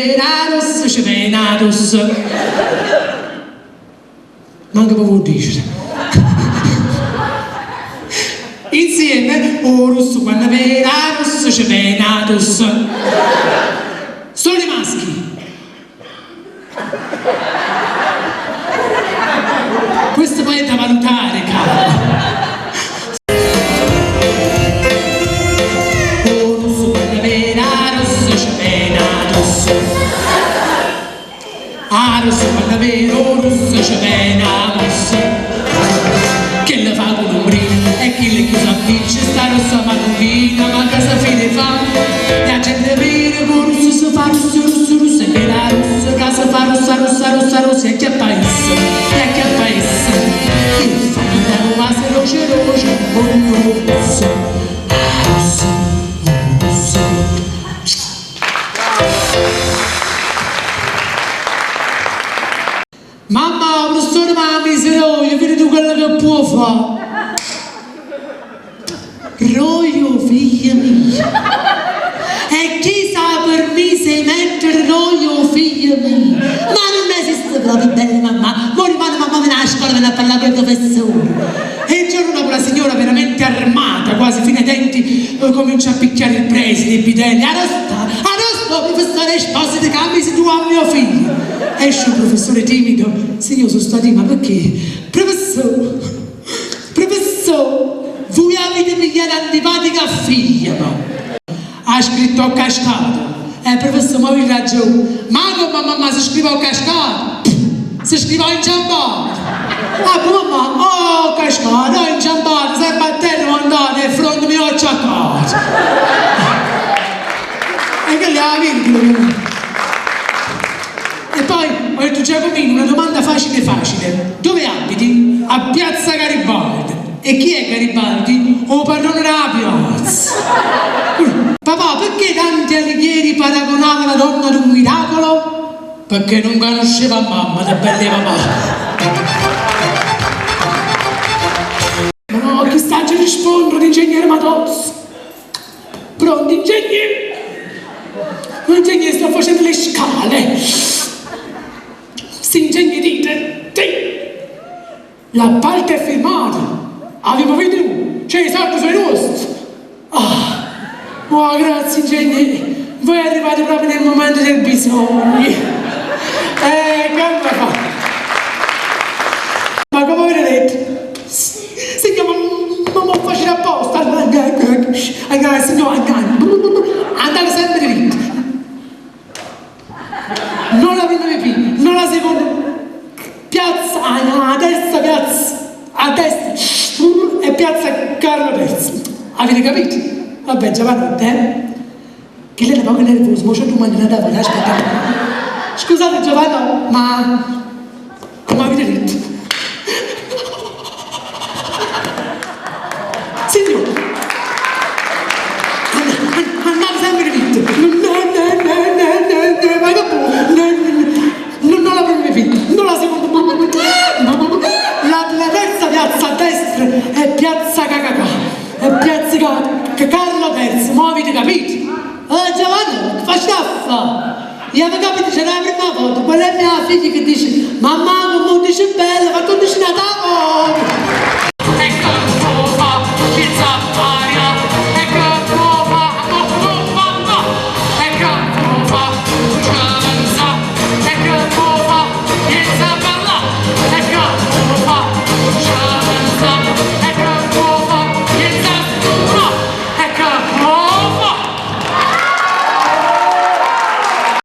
vede 'a rossa ce vene 'a tosse. Manco p' 'o dicere. Insieme 'o russo quanno vede 'a rossa ce vene 'a tosse. Solo i maschi. Questo poi è da valutare, caro. 'O russo quanno vede 'a rossa ce vene 'a tosse. 'A rossa quanno vede 'o russo ce vene 'a mossa. Chella fa cu l'ombrino e chillo cchiù s'appiccia sta rossa malucchina ma che se fide 'e fa? E 'a gente vede ca 'o russo se fa russo russo russo e chella rossa ca se fa rossa rossa rossa rossa e acchiappa a isso e acchiappa a essa e fa dint' 'a nu vaso doce doce 'o russo 'a rossa 'o russo. Mamma, 'o prufessore m'ha miso roio, vide tu chello che può fa. Roio, figlio mio. E chi s'ha permiso 'e mettere roio 'o figlio mio? Ma nun esiste proprio, bella mammà. Mo rimane mammà vene 'a scola vene a parlà cu 'e professori. E il giorno dopo la signora veramente armata, quasi fino ai denti, comincia a picchiare il preside, i bidelli. Arò sta? Arò sta 'o professore Esposito che ha miso tu a mio figlio? Esce 'o professore timido, Signò, so' stato io, ma pecché? Professò, professò, vuje avite pigliato antipatica a figliema. Ha scritto 'o cascato. Eh, professò, mo avite ragione. Ma comme a mammà se scrive 'o cascato? Se scrive 'o inciampato. Ah, come mamma? Oh, cascato, oh, inciampato, sempe a terra montato e fronte mi ho acciaccato. E chella è 'a virgola. E poi ho detto Giacomino, una domanda facile facile. Dove abiti? A Piazza Garibaldi. E chi è Garibaldi? 'O padrone d' 'a piazza. Papà, pecché Dante Alighieri paragonava la donna ad un miracolo? Pecché nun canusceva a mamma, da bella 'e papà. Ma no, chi sta a ce rispondere, ingegnere Matozzo? Pronto, ingegnere? Ingegnere, sto facendo le scale. Si, ingegnere, dite, sì. L'appalto è firmato, avimmo veduto, cioè 'e solde so' 'e nuoste. Ah, oh grazie ingegnere, voi arrivate proprio nel momento del bisogno. Eh, come fa? Ma come avete detto? Signor, ma m'o facite apposta? Signor, andate sempre dritto. Non la prima P, non la seconda. Piazza, a terza piazza, a destra è piazza Carlo Terzo. Avete capito? Vabbè, giovanotte, eh? Chillo è nu poco nervoso, mo ce 'o dumanno n'ata vota, aspettate. Scusate Giovanna, ma comme avite ditto? Signor, andate sempre dritto. Ma dopo, non la prima P, non la seconda, la, la terza piazza a destra è piazza Cacacà, è piazza Carlo Terzo, mo avite capito? Eh Giovanni, che facite a fa'? Io avevo capito c'era la prima volta, quella è mia figlia che dice mamma come dice bella, ma tu dici n'ata volta.